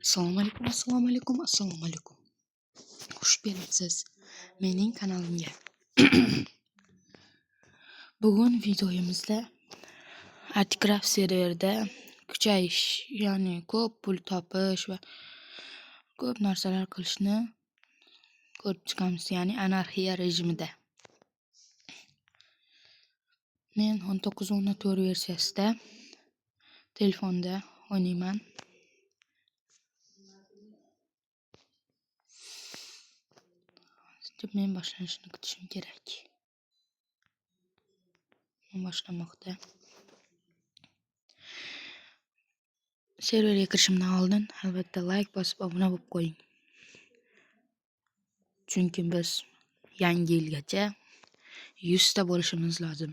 Assalomu alaykum, assalomu alaykum, assalomu alaykum. Xush kelibsiz mening kanalimga. Bugun videomizda Articraft serverida kuchayish, ya'ni ko'p pul topish va ko'p narsalar qilishni ko'rib chiqamiz, ya'ni anarxiya rejimida. Men 19.4 versiyasida telefonda o'ynayman. Men boshlanishini kutishim kerak. Boshlanmoqda. Serverga kirishimdan oldin albatta like bosib obuna bo'lib qo'ying. Chunki biz yangi yilgacha 100 ta bo'lishimiz lozim.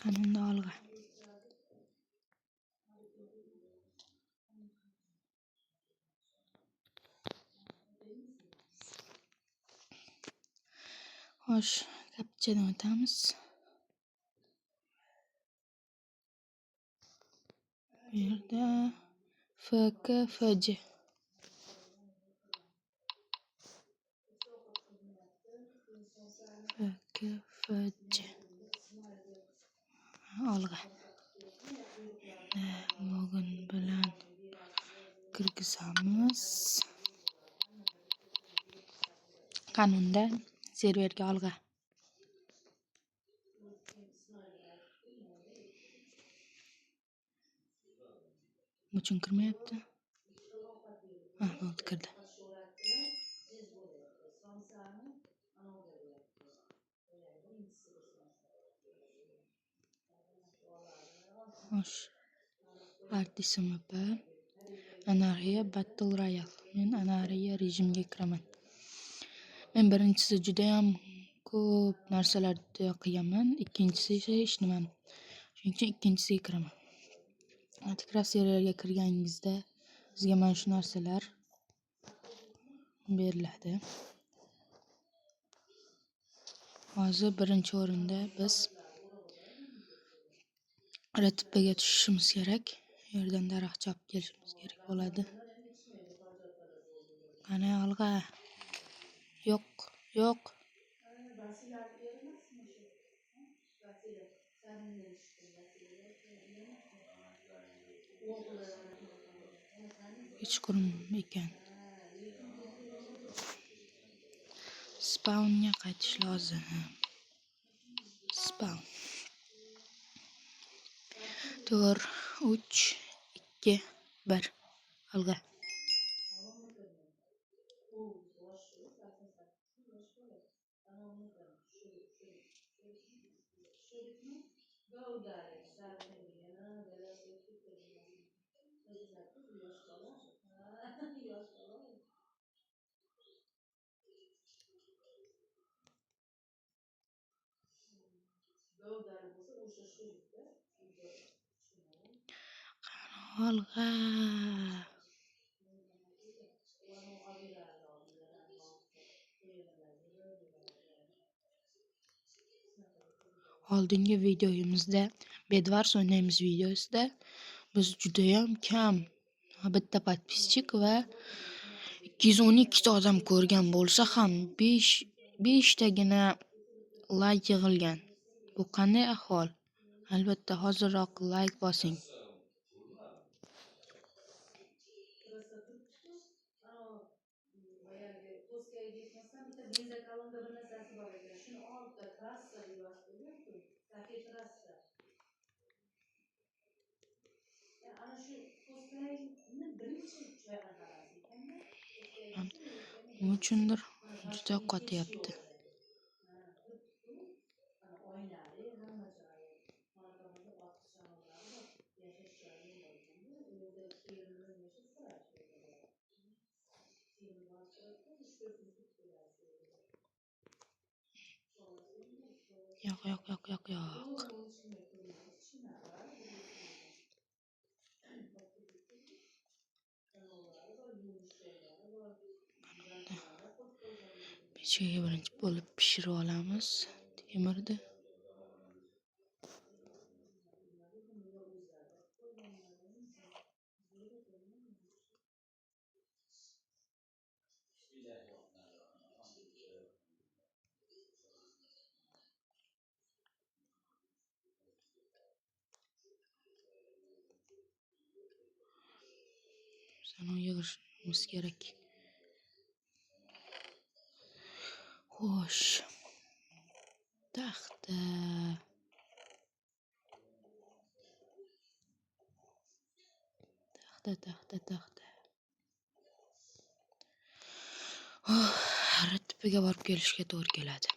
Qanunda olg'a. Xo'sh, kapchadan o'tamiz. Bu yerda FKFC. FKFC. Olg'a. Endi login bilan kirgizamiz. Qanunda serverga olg'a. Nima uchun kirmayapti? Ha, bo'ldi, kirdi. Xo'sh, Artisimp Anarxiya Battle Royale. Men anarxiya rejimiga kiraman. Men birinchisi juda ham ko'p narsalarni qilganman, ikkinchisi esa hech nimani. Shuning uchun ikkinchisiga kiraman. Articraft serverga kirganingizda sizga mana shu narsalar beriladi. Hozir birinchi o'rinda biz RTPga tushishimiz kerak. U yerdan daraxt chopib kelishimiz kerak bo'ladi. Qani olg'a. Yo'q, yo'q. Kechqurun ekan. Spawnga qaytish lozim. Spawn. 4, 3, 2, 1. Olg'a. Olg'a. Oldingi videomizda Bedwars o'ynaymiz videosida biz juda ham kam bitta podpisчик va 212 ta odam ko'rgan bo'lsa ham 5 tagina like yig'ilgan. Bu qanday ahvol? Albatta hozirroq like bosing. Nima uchundir juda qotyapti. Yo'q, yo'q, yo'q, yo'q, yo'q. Pechkaga birinchi bo'lib pishirib olamiz temirni. Bizani yig'ishimiz kerak. Xo'sh. Taxta. Taxta, taxta. Oh, tepaga borib kelishga to'g'ri keladi.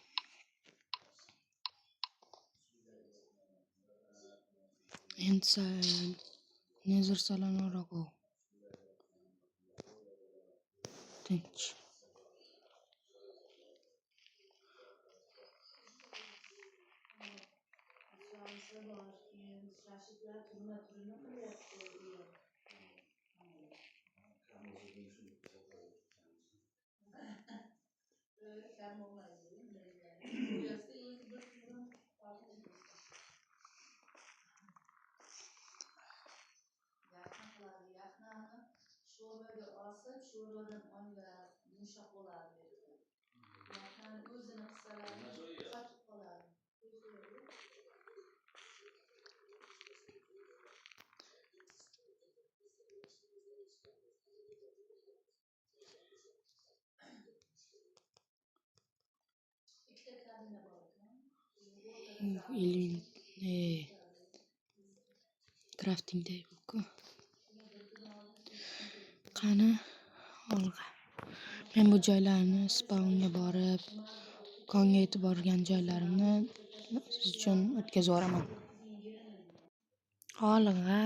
Endi sal Nezir salonroq. Tinch. Sho'rvaga olsa, sho'rvadan olgan yumshoq bo'ladi. Yaxnani o'zini qilsalar qotib qoladi. Ikkita kabina bor ekan. Crafting table-ku. Qani olg'a. Men bu joylarni spawnga borib, konga yetib borgan joylarimni siz uchun o'tkazib yuboraman. Olg'a.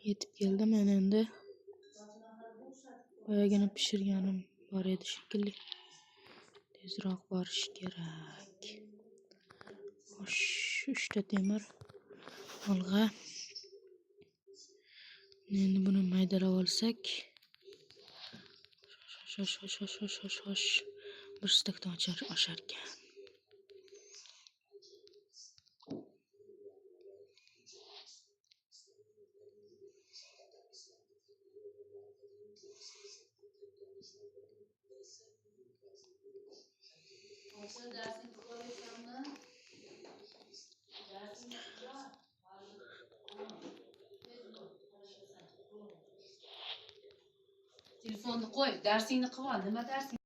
Yetib keldim men endi. Boyagina pishirganim bor edi shekilli. Tezroq borish kerak. Xo'sh, 3 ta temir. Olg'a. Endi buni maydalab olsak. Xo'sh, xo'sh, xo'sh, xo'sh, xo'sh, xo'sh. Bir stakdan oshar ekan. Telefonni qo'y, darsingni qilib ol. Nima darsing?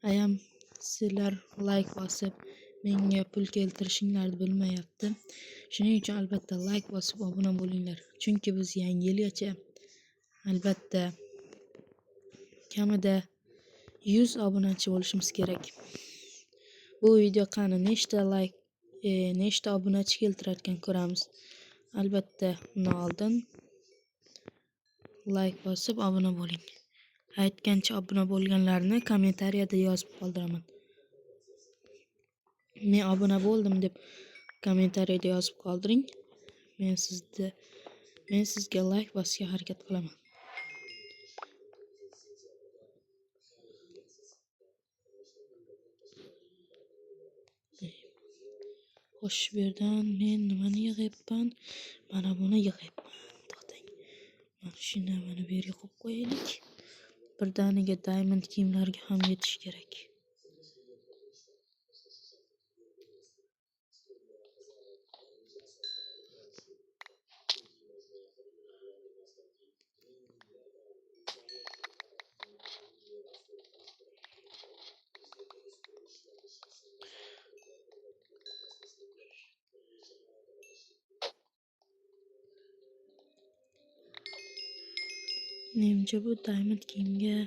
Ayam sizlar like bosib menga pul keltirishinglarni bilmayapti. Shuning uchun albatta like bosib obuna bo'linglar. Chunki biz yangi yilgacha albatta kamida 100 obunachi bo'lishimiz kerak. Bu video qani nechta like, nechta obunachi keltirarkan ko'ramiz. Albatta undan oldin like bosib obuna bo'ling. Aytgancha obuna bo'lganlarni kommentariyada yozib qoldiraman. Men obuna bo'ldim deb kommentariyada yozib qoldiring. Men sizga like bosishga harakat qilaman. Xo'sh, bu yerdan men nimani yig'yapman? Mana buni yig'yapman. To'xtang. Mana shuni mana bu yerga qo'yib qo'yaylik. Birdaniga diamond kiyimlarga ham yetish kerak. Menimcha bu diamond kiyimga,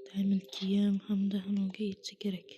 diamond kiyim hamda unga yetsa kerak.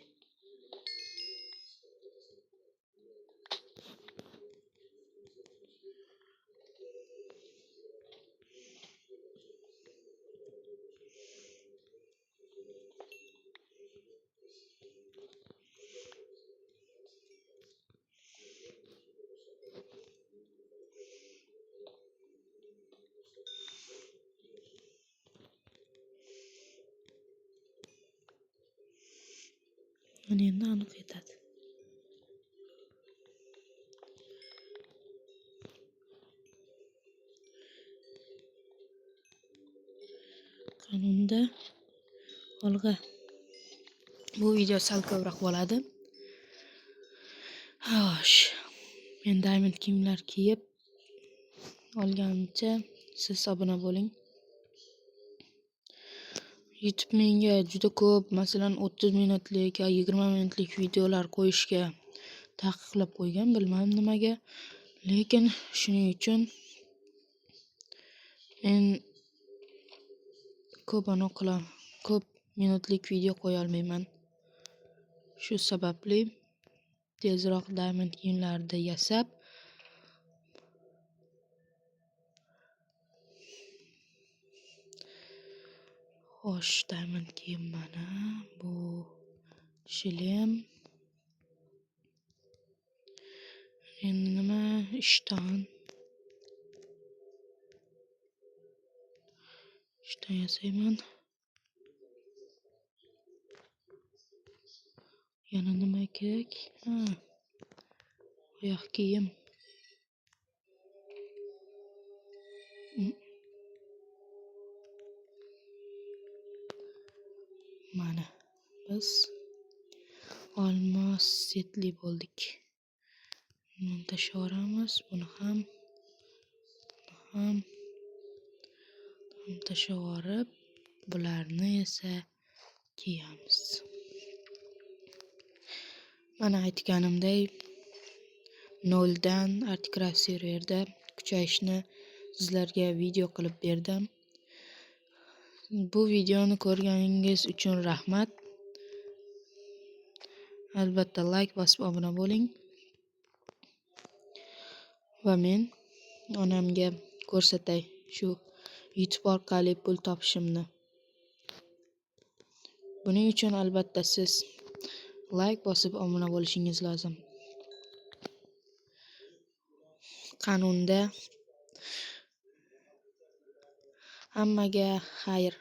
Mana endi aniq yetadi. Qani unda olg'a. Bu video sal ko'proq bo'ladi. Xo'sh, men diamond kiyimlar kiyib olganimcha siz obuna bo'ling. YouTube menga juda ko'p, masalan, 30 minutlik yo 20 minutlik videolar qo'yishga taqiqlab qo'ygan, bilmadim nimaga. Lekin shuning uchun men ko'p minutlik video qo'ya olmayman. Shu sababli tezroq diamond kiyimlarni yasab xo'sh, diamond kiyim mana bu shlem. Endi nima? Ishton. Ishton yasayman. Yana nima kerak? Ha. Oyoq kiyim. Mana biz olmos setli bo'ldik. Buni tashlaveramiz, buni ham, buni ham tashlaverib, bularni esa kiyamiz. Mana aytganimdek, noldan Articraft serverda kuchayishni sizlarga video qilib berdim. Bu videoni ko'rganingiz uchun rahmat. Albatta like bosib obuna bo'ling. Va men onamga ko'rsatay shu YouTube orqali pul topishimni. Buning uchun albatta siz like bosib obuna bo'lishingiz lozim. Qanunda hammaga xayr.